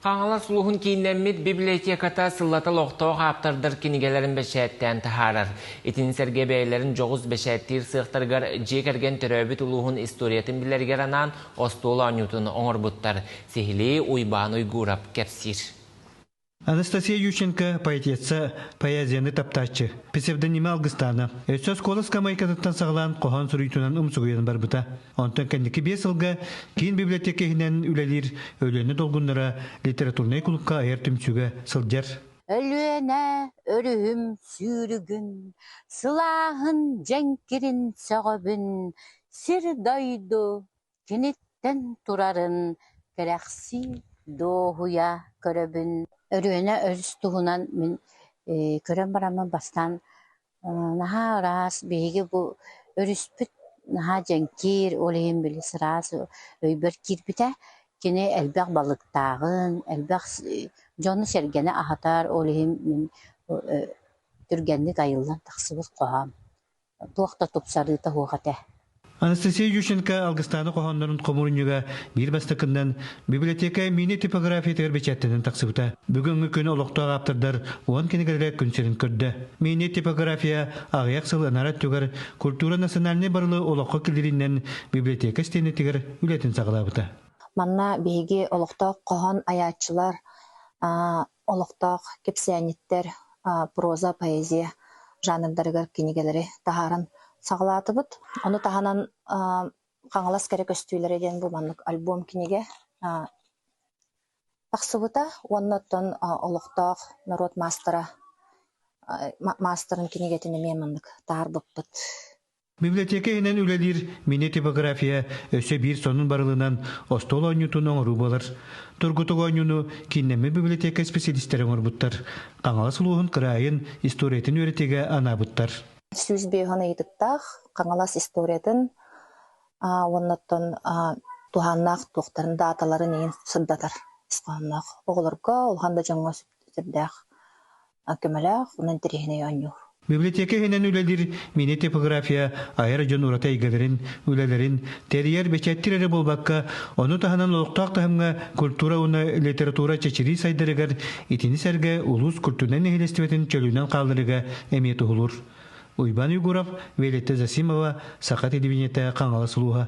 Хаҥалас улууһун кииннэммит библиотеката сыллата олохтоох ааптардар кинигэлэрин бэчээттээн таһаарар. Итини сэргэ бэйэлэрин дьоҕус бэчээттиир сыахтарыгар дьиэ кэргэн төрөөбүт улууһун историятын билэригэр анаан остуол оонньуутун оҥорбуттар. Сиһилии Уйбаан Уйгуурап кэпсиир. Анастасия Ющенко поэтесса, поэзияны таптааччы, псевдонима Алгыстаана. Өссө оскуола ыскамыайкатыттан саҕалаан хоһоон суруйуутунан умсугуйан барбыта. Онтон кэнники 5 сылга киин библиотека иһинэн үлэлиир Өлүөнэ долгуннара литературнай кулуупка айар түмсүүгэ сылдьар. Өлүөнэ өрүһүм сүүрүгүн, сылааһын дьэҥкирин сөҕөбүн, сир-дойду Киниттэн турарын кэрэхсии, дуоһуйа көрөбүн. Өрүөнэ өрүс туһунан мин көрөн бараммын бастаан наһаа ыраас биһиги бу өрүспүт наһаа дьэҥкир, ол иһин били сыраас өйбөр киирбитэ. Кини элбэх балыктааҕын, элбэх дьону-сэргэни аһатар, ол иһин мин түргэнник айыллан тахсыбыт хоһоон. Туох да тупсарыыта суох этэ. Анастасия Ющенко Алгыстааны хоһооннорун хомуурунньуга биир бастакыннан библиотека мини-типографиятыгар бэчээттэнэн тахсыбыта. Бүгүҥҥү күн олохтоох ааптардар 10 кинигэлэрэ күн сирин көрдө. Мини-типография аҕыйах сыл анараа өттүгэр культура национальнай барылы олоххо киллэриинэн библиотека истиэнэтигэр үлэтин саҕалаабыта. Манна биһиги олохтоох хоһоон айааччылар, олохтоох кэпсээнньиттэр проза, поэзия жанрдарыгар кинигэлэри таһааран саҕалаатыбыт. Ону таһынан Хаҥалас кэрэ көстүүлэрэ диэн бу маннык альбом кинигэ тахсыбыта уонна оттон олохтоох норуот маастара маастарын кинигэтин эмиэ маннык таһаарбыппыт. Библиотека иһинэн үлэлиир мини-типография өссө биир сонун барылынан остуол оонньуутун оҥоруу буолар. Тургутук оонньууну кииннэммит библиотека исписэлиистэрэ оҥорбуттар. Хаҥалас улууһун кыраайын историятын үөрэтиигэ анаабыттар. 105 ыйытыктаах Хаҥалас историятын уонна оттон туһааннаах туохтарын дааталарын иһин сырдатар ис хоһоонноох оҕолорго, улахан да дьоҥҥо сүрдээх көмөлөөх уонна интэриэһинэй оонньуур. Библиотека иһинэн үлэлиир мини-типография айар дьон ураты эйгэлэрин, үлэлэрин тэрийэр, бэчээттиир эрэ буолбакка, ону таһынан олохтоох таһымҥа культура уонна литература чэчирии сайдарыгар итини сэргэ улуус культурнай нэһилиэстибэтин чөлүнэн хаалларыыга эмиэ туһулуур. Уйбаан Егоров, Виолетта Засимова, Саха телевидениетэ, Хаҥалас улууһа.